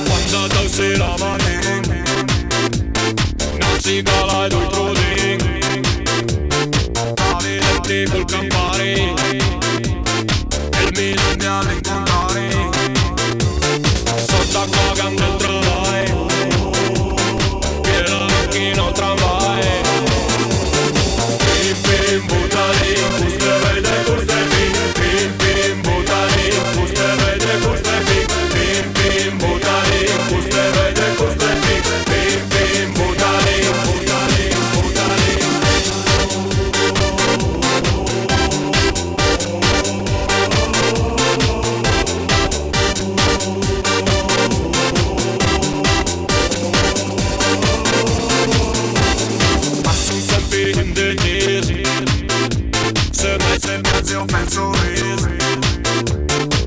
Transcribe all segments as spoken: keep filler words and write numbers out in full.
Quando t'ausi la matin, na cigala e doi crodin, a vederte col Campari, e ël Milan de andé a rincontrare, sota a cagan del travai, che la macchina o tramvai. Pim pim butalin, custe vede custe pim, pim pim butalin, custe vede custe pim, pim pim butalin, custe vede custe pim, pim pim butalin, butalin, butalin. Ma sun sempre indecis, se mai se piace o fai un sorriso,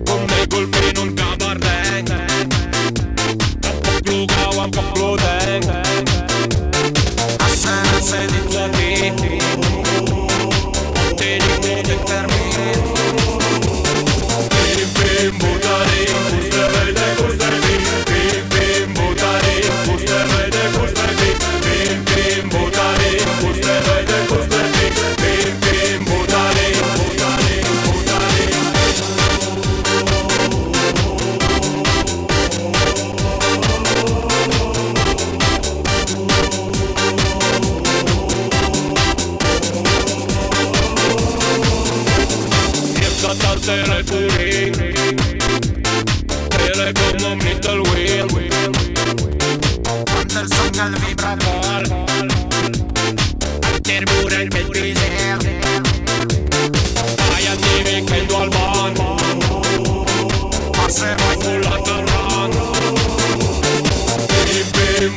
con me col fino un gabardin, un po' più gau, un po' più den, a se se di tutti. Te dico de per mi. Pim pim butalin, custe vede custe pim, pim pim butalin, custe vede custe pim, pim pim butalin, custe vede custe pim, pim pim butalin, butalin, butalin. Cerca tal telefonin, Telecom o Mittelwin. Quand el sona el vibrador, el carbura el piseler. Ai amics che do al banco, ma se vai con la carrana. Pim pim,